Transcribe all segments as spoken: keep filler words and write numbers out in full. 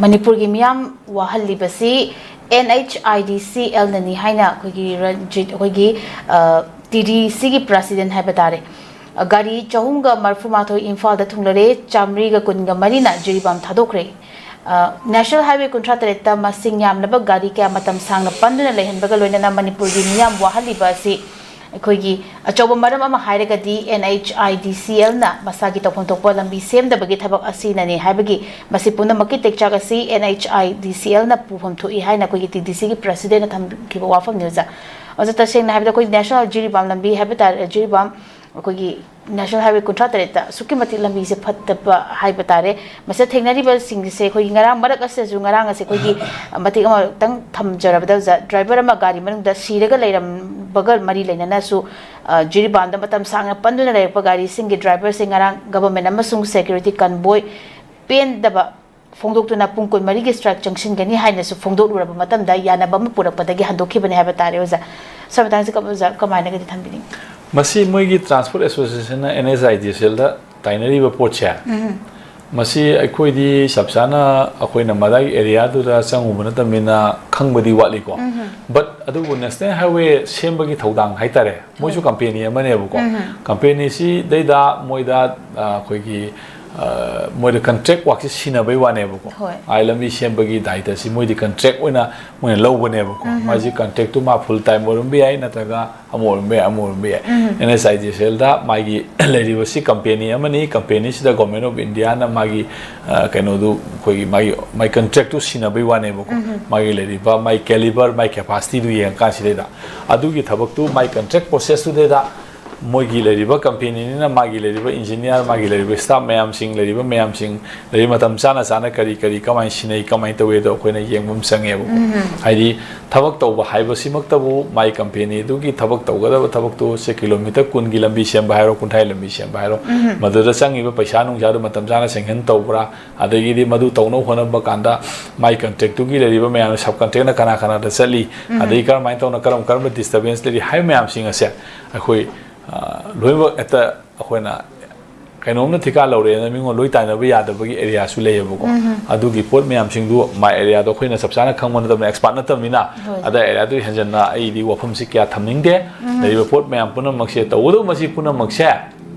ꯃꯅꯤꯄꯨꯔꯒꯤ ꯃꯤꯌꯥꯝ ꯋꯥꯍꯜꯂꯤꯕꯁꯤ NHIDCL ꯅꯅꯤ ꯍꯥꯏꯅ ꯑꯩꯈꯣꯏꯒꯤ ꯔꯟꯖꯤꯠ, ꯑꯩꯈꯣꯏꯒꯤ TDC ꯒꯤ president ꯍꯥꯏꯕ ꯇꯥꯔꯦ, ꯒꯥꯔꯤ ꯆꯍꯨꯝꯒ ꯃꯔꯐꯨ ꯃꯥꯊꯣꯏ ꯏꯝꯐꯥꯜꯗ ꯊꯨꯡꯂꯔꯦ, ꯆꯥꯃꯔꯤꯒ ꯀꯨꯟꯒ ꯃꯔꯤꯅ ꯖꯤꯔꯤꯕꯥꯝ ꯊꯥꯗꯣꯛꯈ꯭ꯔꯦ꯫ National Highway ꯀꯨꯟꯊ꯭ꯔꯥ ꯇꯔꯦꯠꯇ ꯃꯁꯤꯡ ꯌꯥꯝꯂꯕ ꯒꯥꯔꯤ ꯀꯌꯥ ꯃꯇꯝ ꯁꯥꯡꯅ ꯄꯟꯗꯨꯅ ꯂꯩꯍꯟꯕꯒ ꯂꯣꯏꯅꯅ ꯃꯅꯤꯄꯨꯔꯒꯤ ꯃꯤꯌꯥꯝ ꯋꯥꯍꯜꯂꯤꯕ ꯑꯁꯤ ꯑꯩꯈꯣꯏꯒꯤ ꯑꯆꯧꯕ ꯃꯔꯝ ꯑꯃ ꯍꯥꯏꯔꯒꯗꯤ NHIDCL ꯅ ꯃꯁꯥꯒꯤ ꯇꯧꯐꯝ ꯊꯣꯛꯄ ꯂꯝꯕꯤ ꯁꯦꯝꯗꯕꯒꯤ ꯊꯕꯛ ꯑꯁꯤꯅꯅꯤ ꯍꯥꯏꯕꯒꯤ ꯃꯁꯤ ꯄꯨꯝꯅꯃꯛꯀꯤ ꯇꯦꯛꯆꯥꯛ ꯑꯁꯤ NHIDCL ꯅ ꯄꯨꯐꯝ ꯊꯣꯛꯏ ꯍꯥꯏꯅ ꯑꯩꯈꯣꯏꯒꯤ TDC ꯒꯤ president ꯅ ꯊꯝꯈꯤꯕ ꯋꯥꯐꯝꯅꯤ ꯑꯣꯖꯥ꯫ ꯑꯣꯖꯥ, ꯇꯁꯦꯡꯅ ꯍꯥꯏꯕꯗ ꯑꯩꯈꯣꯏ National ꯖꯤꯔꯤꯕꯥꯝ ꯂꯝꯕꯤ ꯍꯥꯏꯕ ꯇꯥꯔꯦ, ꯖꯤꯔꯤꯕꯥꯝ ꯑꯩꯈꯣꯏꯒꯤ National Highway ꯀꯨꯟꯊ꯭ꯔꯥ ꯇꯔꯦꯠꯇ ꯑꯁꯨꯛꯀꯤ ꯃꯇꯤꯛ ꯂꯝꯕꯤꯁꯦ ꯐꯠꯇꯕ ꯍꯥꯏꯕ ꯇꯥꯔꯦ꯫ ꯃꯁꯤꯗ ꯊꯦꯡꯅꯔꯤꯕꯁꯤꯡꯁꯦ ꯑꯩꯈꯣꯏꯒꯤ ꯉꯔꯥꯡ ꯃꯔꯛ ꯑꯁꯤꯗꯁꯨ, ꯉꯔꯥꯡ ꯑꯁꯦ ꯑꯩꯈꯣꯏꯒꯤ ꯃꯇꯦꯛ ꯑꯃꯇꯪ ꯊꯝꯖꯔꯕꯗ ꯑꯣꯖꯥ, driver ꯑꯃ ꯒꯥꯔꯤ ꯃꯅꯨꯡꯗ ꯁꯤꯔꯒ ꯂꯩꯔꯝꯕꯒ ꯃꯔꯤ ꯂꯩꯅꯅꯁꯨ ꯖꯤꯔꯤꯕꯥꯝꯗ ꯃꯇꯝ ꯁꯥꯡꯅ ꯄꯟꯗꯨꯅ ꯂꯩꯔꯛꯄ ꯒꯥꯔꯤꯁꯤꯡꯒꯤ driver ꯁꯦ ꯉꯔꯥꯡ government ꯑꯃꯁꯨꯡ security convoy ꯄꯦꯟꯗꯕ ꯐꯣꯡꯗꯣꯛꯇꯨꯅ ꯄꯨꯡ ꯀꯨꯟꯃꯔꯤꯒꯤ strike ꯆꯪꯁꯤꯟꯒꯅꯤ ꯍꯥꯏꯅꯁꯨ ꯐꯣꯡꯗꯣꯛꯂꯨꯔꯕ ꯃꯇꯝꯗ ꯌꯥꯅꯕ ꯑꯃ ꯄꯨꯔꯛꯄꯗꯒꯤ ꯍꯟꯗꯣꯛꯈꯤꯕꯅꯤ ꯍꯥꯏꯕ ꯇꯥꯔꯦ ꯑꯣꯖꯥ꯫ ꯁꯣꯝ ꯃꯇꯥꯡꯁꯤ ꯀꯝ-, ꯑꯣꯖꯥ ꯀꯃꯥꯏꯅꯒꯗꯤ ꯊꯝꯕꯤꯅꯤꯡꯉꯤ? ꯃꯁꯤ ꯃꯣꯏꯒꯤ transport association ꯅ NHIDCL ꯗ ꯇꯥꯏꯅꯔꯤꯕ ꯄꯣꯠꯁꯦ, ꯎꯝ꯫ ꯃꯁꯤ ꯑꯩꯈꯣꯏꯗꯤ ꯆꯞ ꯆꯥꯅ ꯑꯩꯈꯣꯏꯅ ꯃꯗꯥꯏ area ꯗꯨꯗ ꯆꯪꯉꯨꯕ ꯅꯠꯇꯕꯅꯤꯅ ꯈꯪꯕꯗꯤ ꯋꯥꯠꯂꯤꯀꯣ꯫ ꯎꯝ꯫ But ꯑꯗꯨꯕꯨ National Highway ꯁꯦꯝꯕꯒꯤ ꯊꯧꯗꯥꯡ ꯍꯥꯏꯇꯥꯔꯦ, ꯃꯣꯏꯁꯨ ꯍꯣꯏ꯫ Company ꯑꯃꯅꯦꯕꯀꯣ꯫ ꯎꯝ꯫ Company ꯁꯤꯗꯩꯗ ꯃꯣꯏꯗ, ꯑ, ꯑꯩꯈꯣꯏꯒꯤ, ꯑ, ꯃꯣꯏꯗ contract work ꯁꯤ ꯁꯤꯟꯅꯕꯩ ꯋꯥꯅꯦꯕꯀꯣ꯫ ꯍꯣꯏ꯫ ꯑꯥꯏ ꯂꯝꯕꯤ ꯁꯦꯝꯕꯒꯤ ꯗꯥꯏꯇ ꯁꯤ ꯃꯣꯏꯗꯤ contract ꯑꯣꯏꯅ ꯃꯣꯏꯅ ꯂꯧꯕꯅꯦꯕꯀꯣ꯫ ꯎꯝ꯫ ꯃꯥꯏꯁꯤ contract ꯇꯨ ꯃꯥ full time ꯑꯣꯏꯔꯝꯕ ꯌꯥꯏ, ꯅꯠꯇ꯭ꯔꯒ ꯑꯃ ꯑꯣꯏꯔꯝꯕ ꯌꯥꯏ, ꯑꯃ ꯑꯣꯏꯔꯝꯕ ꯌꯥꯏ꯫ ꯎꯝ꯫ NHIDCL ꯗ ꯃꯥꯒꯤ ꯂꯩꯔꯤꯕꯁꯤ company ꯑꯃꯅꯤ, company ꯁꯤꯗ Government of India ꯅ ꯃꯥꯒꯤ, ꯑ, ꯀꯩꯅꯣꯗꯨ, ꯑꯩꯈꯣꯏꯒꯤ ꯃꯥꯒꯤ, ꯃꯥꯒꯤ contract ꯇꯨ ꯁꯤꯟꯅꯕꯩ ꯋꯥꯅꯦꯕꯀꯣ꯫ ꯎꯝ꯫ ꯃꯥꯒꯤ ꯂꯩꯔꯤꯕ ꯃꯥꯒꯤ caliber, ꯃꯥꯒꯤ capacity ꯗꯨ ꯌꯦꯡꯉꯀꯥꯟꯁꯤꯗꯩꯗ ꯑꯗꯨꯒꯤ ꯊꯕꯛꯇꯨ ꯃꯥꯒꯤ contract process ꯇꯨꯗꯩꯗ ꯃꯣꯏꯒꯤ ꯂꯩꯔꯤꯕ company ꯅꯤꯅ ꯃꯥꯒꯤ ꯂꯩꯔꯤꯕ engineer, ꯃꯥꯒꯤ ꯂꯩꯔꯤꯕ staff ꯃꯌꯥꯝꯁꯤꯡ, ꯂꯩꯔꯤꯕ ꯃꯌꯥꯝꯁꯤꯡ, ꯂꯩꯔꯤꯕ ꯃꯇꯝ ꯆꯥꯅ ꯆꯥꯅ ꯀꯔꯤ ꯀꯔꯤ ꯀꯃꯥꯏꯅ ꯁꯤꯟꯅꯩ, ꯀꯃꯥꯏꯅ ꯇꯧꯏ ꯑꯗꯣ ꯑꯩꯈꯣꯏꯅ ꯌꯦꯡꯕ ꯑꯃ ꯆꯪꯉꯦꯕꯀꯣ꯫ ꯎꯝ꯫ ꯍꯥꯏꯗꯤ ꯊꯕꯛ ꯇꯧꯕ ꯍꯥꯏꯕꯁꯤꯃꯛꯇꯕꯨ ꯃꯥꯒꯤ company ꯗꯨꯒꯤ ꯊꯕꯛ ꯇꯧꯒꯗꯕ ꯊꯕꯛꯇꯨ ꯁꯦ kilometer ꯀꯨꯟꯒꯤ ꯂꯝꯕꯤ ꯁꯦꯝꯕ ꯍꯥꯏꯔꯣ, ꯀꯨꯟꯊ꯭ꯔꯥꯒꯤ ꯂꯝꯕꯤ ꯁꯦꯝꯕ ꯍꯥꯏꯔꯣ, ꯎꯝ꯫ ꯃꯗꯨꯗ ꯆꯪꯉꯤꯕ ꯄꯩꯁꯥ ꯅꯨꯡꯁꯥꯗꯨ ꯃꯇꯝ ꯆꯥꯅ sanction ꯇꯧꯕ꯭ꯔꯥ, ꯑꯗꯒꯤꯗꯤ ꯃꯗꯨ ꯇꯧꯅꯕ ꯍꯣꯠꯅꯕ ꯀꯥꯟꯗ ꯃꯥꯒꯤ contract ꯇꯨꯒꯤ ꯂꯩꯔꯤꯕ ꯃꯌꯥꯝ, sub contract ꯅ ꯀꯅꯥ ꯀꯅꯥꯗ ꯆꯠꯂꯤ, ꯎꯝ꯫ ꯑꯗꯒꯤ ꯀꯔꯝꯍꯥꯏꯅ ꯇꯧꯅ ꯀꯔꯝ ꯀꯔꯝꯕ disturbance ꯂꯩꯔꯤ ꯍꯥꯏꯕ ꯃꯌꯥꯝꯁꯤꯡ ꯑꯁꯦ ꯑꯩꯈꯣꯏ, ꯑ, ꯂꯣꯏꯅꯃꯛ ꯍꯦꯛꯇ ꯑꯩꯈꯣꯏꯅ ꯀꯩꯅꯣꯝꯅ ꯊꯤꯀꯥ ꯂꯧꯔꯦꯅ ꯃꯤꯉꯣꯟ ꯂꯣꯏ ꯇꯥꯏꯅꯕ ꯌꯥꯗꯕꯒꯤ ꯑꯦꯔꯤꯌꯥꯁꯨ ꯂꯩꯌꯦꯕꯀꯣ꯫ ꯑꯗꯨꯒꯤ ꯄꯣꯠ ꯃꯌꯥꯝꯁꯤꯡꯗꯨ, ꯃꯥꯏ ꯑꯦꯔꯤꯌꯥꯗꯣ ꯑꯩꯈꯣꯏꯅ ꯆꯞ ꯆꯥꯅ ꯈꯪꯕ ꯅꯠꯇꯕꯅꯤꯅ, ꯑꯦꯛꯁꯄꯥꯔꯠ ꯅꯠꯇꯕꯅꯤꯅ, ꯍꯣꯏ꯫ ꯑꯗ ꯑꯦꯔꯤꯌꯥꯗꯨ ꯍꯦꯟꯖꯟꯅ ꯑꯩꯗꯤ ꯋꯥꯐꯝꯁꯤ ꯀꯌꯥ ꯊꯝꯅꯤꯡꯗꯦ꯫ ꯂꯩꯔꯤꯕ ꯄꯣꯠ ꯃꯌꯥꯝ ꯄꯨꯝꯅꯃꯛꯁꯦ, ꯇꯧꯕꯇꯕꯨ ꯃꯁꯤ ꯄꯨꯝꯅꯃꯛꯁꯦ,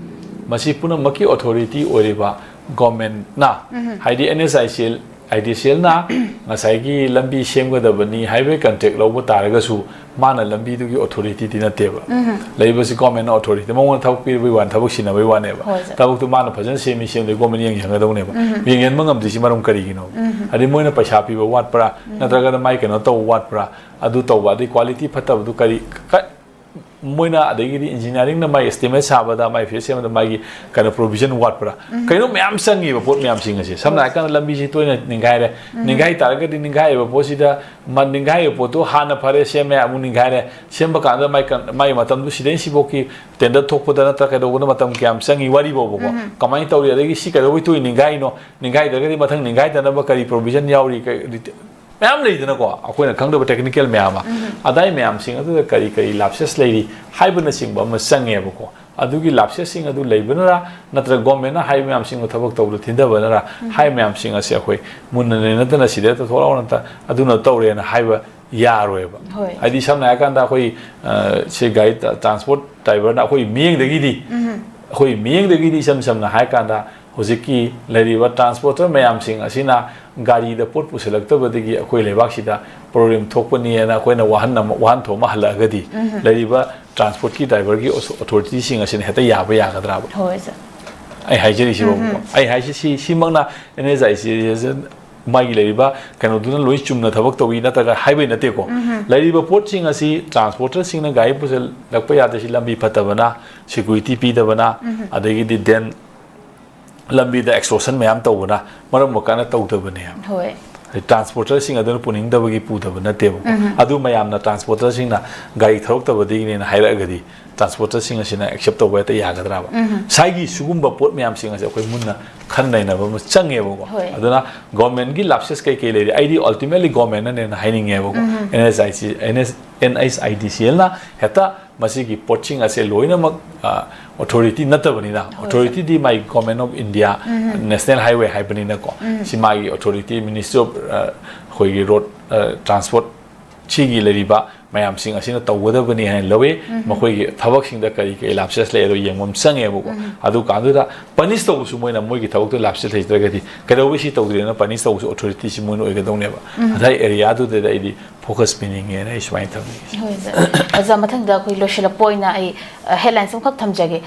ꯃꯁꯤ ꯄꯨꯝꯅꯃꯛꯀꯤ ꯑꯣꯊꯣꯔꯤꯇꯤ ꯑꯣꯏꯔꯤꯕ ꯒꯣꯔꯃꯦꯟꯅ, ꯍꯥꯏꯗꯤ and S I C L, I D ꯁꯤ ꯑꯦꯜꯅ ꯉꯁꯥꯏꯒꯤ ꯂꯝꯕꯤ ꯁꯦꯝꯒꯗꯕꯅꯤ, ꯍꯥꯏꯋꯦ ꯀꯟꯇ꯭ꯔꯦꯛ ꯂꯧꯕ ꯇꯥꯔꯒꯁꯨ, ꯃꯥꯅ ꯂꯝꯕꯤꯗꯨꯒꯤ ꯑꯣꯊꯣꯔꯤꯇꯤꯗꯤ ꯅꯠꯇꯦꯕ꯫ ꯂꯩꯕꯁꯤ ꯒꯣꯔꯃꯦꯟꯅ ꯑꯣꯊꯣꯔꯤꯇꯤ, ꯃꯉꯣꯟꯗ ꯊꯕꯛ ꯄꯤꯔꯕꯩ ꯋꯥꯅꯤ, ꯊꯕꯛ ꯁꯤꯟꯅꯕꯩ ꯋꯥꯅꯦꯕ꯫ ꯍꯣꯏ, ꯁꯥꯔ꯫ ꯊꯕꯛꯇꯨ ꯃꯥꯅ ꯐꯖꯅ ꯁꯦꯝꯃꯤ ꯁꯦꯝꯗꯦ ꯒꯣꯔꯃꯦꯟ ꯌꯦꯡꯁꯤꯟꯒꯗꯧꯅꯦꯕ꯫ ꯌꯦꯡꯁꯤꯟꯕ ꯉꯝꯗ꯭ꯔꯤꯁꯤ ꯃꯔꯝ ꯀꯔꯤꯒꯤꯅꯣ? ꯍꯥꯏꯗꯤ ꯃꯣꯏꯅ ꯄꯩꯁꯥ ꯄꯤꯕ ꯋꯥꯠꯄ꯭ꯔꯥ, ꯅꯠꯇ꯭ꯔꯒꯅ ꯃꯥꯏ ꯀꯩꯅꯣ ꯇꯧꯕ ꯋꯥꯠꯄ꯭ꯔꯥ, ꯑꯗꯨ ꯇꯧꯕ, ꯑꯗꯩ ꯀ꯭ꯋꯥꯂꯤꯇꯤ ꯐꯠꯇꯕꯗꯨ ꯀꯔꯤ, ꯀ-, ꯃꯣꯏꯅ, ꯑꯗꯒꯤꯗꯤ ꯏꯟꯖꯤꯅꯤꯌꯥꯔꯤꯡꯅ ꯃꯥꯏ ꯑꯦꯁꯇꯤꯃꯦꯠ ꯁꯥꯕꯗ, ꯃꯥꯏ ꯐꯦꯁ ꯁꯦꯝꯕꯗ ꯃꯥꯒꯤ ꯀꯩꯅꯣ ꯄ꯭ꯔꯣꯚꯤꯖꯟ ꯋꯥꯠꯄ꯭ꯔꯥ? ꯀꯩꯅꯣ ꯃꯌꯥꯝ ꯆꯪꯉꯤꯕ ꯄꯣꯠ ꯃꯌꯥꯝꯁꯤꯡ ꯑꯁꯦ꯫ ꯁꯝꯅ ꯍꯥꯏꯔꯀꯥꯟꯗ ꯂꯝꯕꯤꯁꯤ ꯇꯣꯏꯅ ꯅꯤꯡꯈꯥꯏꯔꯦ꯫ ꯅꯤꯡꯈꯥꯏ ꯇꯥꯔꯒꯗꯤ ꯅꯤꯡꯈꯥꯏꯔꯤꯕ ꯄꯣꯠꯁꯤꯗ, ꯃ-, ꯅꯤꯡꯈꯥꯏꯔꯤꯕ ꯄꯣꯠꯇꯨ ꯍꯥꯟꯅ ꯐꯔꯦ, ꯁꯦꯝꯃꯦ, ꯑꯃꯨꯛ ꯅꯤꯡꯈꯥꯏꯔꯦ꯫ ꯁꯦꯝꯕ ꯀꯥꯟꯗ ꯃꯥꯏ ꯀꯟ-, ꯃꯥꯏ ꯃꯇꯝꯗꯨ ꯁꯤꯗꯩ ꯁꯤꯐꯥꯎꯒꯤ ꯇꯦꯟꯗꯔ ꯊꯣꯛꯄꯗ ꯅꯠꯇ꯭ꯔꯒ ꯀꯩꯗꯧꯕꯗ ꯃꯇꯝ ꯀꯌꯥꯝ ꯆꯪꯉꯤ ꯋꯥꯔꯤ ꯐꯥꯎꯕꯀꯣ꯫ ꯀꯃꯥꯏꯅ ꯇꯧꯔꯤ? ꯑꯗꯒꯤ ꯁꯤ ꯀꯩꯗꯧꯕꯩ ꯇꯣꯏꯅ ꯅꯤꯡꯈꯥꯏꯔꯤꯅꯣ? ꯅꯤꯡꯈꯥꯏꯗ꯭ꯔꯒꯗꯤ ꯃꯊꯪ ꯅꯤꯡꯈꯥꯏꯗꯅꯕ ꯀꯔꯤ ꯄ꯭ꯔꯣꯚꯤꯖꯟ ꯌꯥꯎꯔꯤ? ꯀꯩ-, ꯃꯌꯥꯝ ꯂꯩꯗꯅꯀꯣ, ꯑꯩꯈꯣꯏꯅ ꯈꯪꯗꯕ ꯇꯦꯛꯅꯤꯀꯦꯜ ꯃꯌꯥꯝ ꯑꯃ꯫ ꯑꯗꯥꯏ ꯃꯌꯥꯝꯁꯤꯡ ꯑꯗꯨꯗ ꯀꯔꯤ ꯀꯔꯤ ꯂꯥꯞꯁꯦꯁ ꯂꯩꯔꯤ ꯍꯥꯏꯕꯅꯆꯤꯡꯕ ꯑꯃ ꯆꯪꯉꯦꯕꯀꯣ꯫ ꯑꯗꯨꯒꯤ ꯂꯥꯞꯁꯦꯁꯁꯤꯡ ꯑꯗꯨ ꯂꯩꯕꯅꯔ, ꯅꯠꯇ꯭ꯔꯒ ꯒꯣꯔꯃꯦꯟꯅ ꯍꯥꯏꯔꯤꯕ ꯃꯌꯥꯝꯁꯤꯡꯗꯣ ꯊꯕꯛ ꯇꯧꯕꯗ ꯊꯤꯟꯊꯕꯅꯔ, ꯍꯥꯏꯔꯤꯕ ꯃꯌꯥꯝꯁꯤꯡ ꯑꯁꯦ ꯑꯩꯈꯣꯏ ꯃꯨꯟꯅ ꯅꯩꯅꯗꯅ ꯁꯤꯗ ꯍꯦꯛꯇ ꯊꯣꯛꯂꯛꯑꯣ ꯅꯠꯇ ꯑꯗꯨꯅ ꯇꯧꯔꯦꯅ ꯍꯥꯏꯕ ꯌꯥꯔꯣꯏꯕ꯫ ꯍꯣꯏ꯫ ꯍꯥꯏꯗꯤ ꯁꯝꯅ ꯍꯥꯏꯔꯀꯥꯟꯗ ꯑꯩꯈꯣꯏ, ꯑ, ꯁꯤ ꯒꯥꯔꯤ ꯇ-, ꯇ꯭ꯔꯥꯟꯁꯄꯣꯔꯠ ꯗ꯭ꯔꯥꯏꯚꯔꯅ ꯑꯩꯈꯣꯏ ꯃꯤꯠꯌꯦꯡꯗꯒꯤꯗꯤ, ꯑꯩꯈꯣꯏ ꯃꯤꯠꯌꯦꯡꯗꯒꯤꯗꯤ ꯏꯁꯝ ꯁꯝꯅ ꯍꯥꯏꯔꯀꯥꯟꯗ ꯍꯧꯖꯤꯛꯀꯤ ꯂꯩꯔꯤꯕ ꯇ꯭ꯔꯥꯟꯁꯄꯣꯔꯇꯔ ꯃꯌꯥꯝꯁꯤꯡ ꯑꯁꯤꯅ ꯒꯥꯔꯤꯗ ꯄꯣꯠ ꯄꯨꯁꯤꯜꯂꯛꯇꯕꯗꯒꯤ ꯑꯩꯈꯣꯏ ꯂꯩꯕꯥꯛꯁꯤꯗ ꯄ꯭ꯔꯣꯕ꯭ꯂꯦꯝ ꯊꯣꯛꯄꯅꯦꯅ ꯑꯩꯈꯣꯏꯅ ꯋꯥꯍꯟ ꯑꯃ, ꯋꯥꯍꯟꯊꯣꯛ ꯑꯃ ꯍꯜꯂꯛꯑꯒꯗꯤ, ꯂꯩꯔꯤꯕ ꯇ꯭ꯔꯥꯟꯁꯄꯣꯔꯠꯀꯤ ꯗ꯭ꯔꯥꯏꯚꯔꯒꯤ ꯑꯣꯊꯣ-, ꯑꯣꯊꯣꯔꯤꯇꯤꯁꯤꯡ ꯑꯁꯤꯅ ꯍꯦꯛꯇ ꯌꯥꯕ ꯌꯥꯒꯗ꯭ꯔꯥꯕ? ꯍꯣꯏ, ꯁꯥꯔ꯫ ꯑꯩ ꯍꯥꯏꯖꯔꯤꯁꯤꯕꯨ, ꯑꯩ ꯍꯥꯏꯁꯤ ꯁꯤ, ꯁꯤꯃꯛꯅ ꯑꯦꯟ ꯑꯦꯁ ꯑꯥꯏ ꯁꯤ ꯃꯥꯒꯤ ꯂꯩꯔꯤꯕ ꯀꯩꯅꯣꯗꯨꯅ ꯂꯣꯏ ꯆꯨꯝꯅ ꯊꯕꯛ ꯇꯧꯏ ꯅꯠꯇ꯭ꯔꯒ ꯍꯥꯏꯕꯩ ꯅꯠꯇꯦꯀꯣ꯫ ꯂꯩꯔꯤꯕ ꯄꯣꯠꯁꯤꯡ ꯑꯁꯤ ꯇ꯭ꯔꯥꯟꯁꯄꯣꯔꯇꯔꯁꯤꯡꯅ ꯒꯥꯔꯤ ꯄꯨꯁꯤꯜꯂꯛꯄ ꯌꯥꯗ꯭ꯔꯤꯁꯤ ꯂꯝꯕꯤ ꯐꯠꯇꯕꯅ, ꯁꯦꯀ꯭ꯌꯨꯔꯤꯇꯤ ꯄꯤꯗꯕꯅ, ꯑꯗꯒꯤꯗꯤ ꯗꯦꯟ ꯂꯝꯕꯤꯗ ꯑꯦꯛꯁꯇꯣꯔꯁꯟ ꯃꯌꯥꯝ ꯇꯧꯕꯅ ꯃꯔꯝ ꯑꯣꯏꯔꯀꯥꯟꯗ ꯇꯧꯗꯕꯅꯦ꯫ ꯍꯣꯏ꯫ ꯍꯥꯏꯗꯤ ꯇ꯭ꯔꯥꯟꯁꯄꯣꯔꯇꯔꯁꯤꯡ ꯑꯗꯨꯅ ꯄꯨꯅꯤꯡꯗꯕꯒꯤ ꯄꯨꯗꯕ ꯅꯠꯇꯦꯕꯀꯣ꯫ ꯑꯗꯨ ꯃꯌꯥꯝꯅ ꯇ꯭ꯔꯥꯟꯁꯄꯣꯔꯇꯔꯁꯤꯡꯅ ꯒꯥꯔꯤ ꯊꯧꯔꯛꯇꯕꯗꯒꯤꯅꯦꯅ ꯍꯥꯏꯔꯛꯑꯒꯗꯤ ꯇ꯭ꯔꯥꯟꯁꯄꯣꯔꯇꯔꯁꯤꯡ ꯑꯁꯤꯅ ꯑꯦꯛꯁꯦꯞ ꯇꯧꯕ ꯍꯦꯛꯇ ꯌꯥꯒꯗ꯭ꯔꯕ? ꯉꯁꯥꯏꯒꯤ ꯁꯤꯒꯨꯝꯕ ꯄꯣꯠ ꯃꯌꯥꯝꯁꯤꯡ ꯑꯁꯦ ꯑꯩꯈꯣꯏ ꯃꯨꯟꯅ ꯈꯟ ꯅꯩꯅꯕ ꯑꯃ ꯆꯪꯉꯦꯕꯀꯣ꯫ ꯍꯣꯏ꯫ ꯑꯗꯨꯅ ꯒꯣꯔꯃꯦꯟꯒꯤ ꯂꯥꯞꯁꯦꯁ ꯀꯩ ꯀꯩ ꯂꯩꯔꯤ? ꯑꯩꯗꯤ ꯑꯜꯇꯤꯃꯦꯠꯂꯤ ꯒꯣꯔꯃꯦꯟꯅꯅꯦꯅ ꯍꯥꯏꯅꯤꯡꯉꯦꯕꯀꯣ꯫ And H I C, and H I D ꯁꯤ ꯑꯦꯜꯅ ꯍꯦꯛꯇ ꯃꯁꯤꯒꯤ ꯄꯣꯠꯁꯤꯡ ꯑꯁꯦ ꯂꯣꯏꯅꯃꯛ ꯑꯣꯊꯣꯔꯤꯇꯤ ꯅꯠꯇꯕꯅꯤꯅ, ꯍꯣꯏ, ꯑꯣꯊꯣꯔꯤꯇꯤꯗꯤ ꯃꯥꯒꯤ government of India, national highway ꯍꯥꯏꯕꯅꯤꯅꯀꯣ꯫ ꯁꯤ ꯃꯥꯒꯤ ꯑꯣꯊꯣꯔꯤꯇꯤ, ꯃꯤꯅꯤꯁꯇ꯭ꯔꯤ ꯑꯣꯐ ꯑꯩꯈꯣꯏꯒꯤ ꯔꯣꯗ ꯇ꯭ꯔꯥꯟꯁꯄꯣꯔꯠ ꯁꯤꯒꯤ ꯂꯩꯔꯤꯕ ꯃꯌꯥꯝꯁꯤꯡ ꯑꯁꯤꯅ ꯇꯧꯒꯗꯕꯅꯤ ꯍꯥꯏꯅ ꯂꯧꯋꯤ꯫ ꯃꯈꯣꯏꯒꯤ ꯊꯕꯛꯁꯤꯡꯗ ꯀꯔꯤ ꯀꯔꯤ ꯂꯥꯞꯁꯦꯁ ꯂꯩ ꯑꯗꯣ ꯌꯦꯡꯕ ꯑꯃ ꯆꯪꯉꯦꯕꯀꯣ꯫ ꯑꯗꯨ ꯀꯥꯟꯗꯨꯗ ꯄꯅꯤꯁ ꯇꯧꯕꯁꯨ ꯃꯣꯏꯅ ꯃꯣꯏꯒꯤ ꯊꯕꯛꯇꯣ ꯂꯥꯞꯁꯦꯁ ꯂꯩꯇ꯭ꯔꯒꯗꯤ ꯀꯩꯗꯧꯕꯩ ꯁꯤ ꯇꯧꯗ꯭ꯔꯤꯅ ꯄꯅꯤꯁ ꯇꯧꯕꯁꯨ ꯑꯣꯊꯣꯔꯤꯇꯤꯁꯤ ꯃꯣꯏꯅ ꯑꯣꯏꯒꯗꯧꯅꯦꯕ꯫ ꯑꯗꯥꯏ ꯑꯦꯔꯤꯌꯥꯗꯨꯗꯗꯤ ꯑꯩꯗꯤ ꯐꯣꯀꯁ ꯄꯤꯅꯤꯡꯉꯦꯅ ꯑꯩ ꯁꯨꯃꯥꯏꯅ ꯊꯝꯅꯤꯡꯉꯤ꯫ ꯍꯣꯏ, ꯁꯥꯔ꯫ ꯑꯣꯖꯥ, ꯃꯊꯪꯗ ꯑꯩꯈꯣꯏ ꯂꯣꯏꯁꯤꯜꯂꯛꯄ ꯑꯣꯏꯅ ꯑꯩ ꯍꯦꯗꯂꯥꯏꯟꯁ ꯑꯃꯈꯛ ꯊꯝꯖꯒꯦ꯫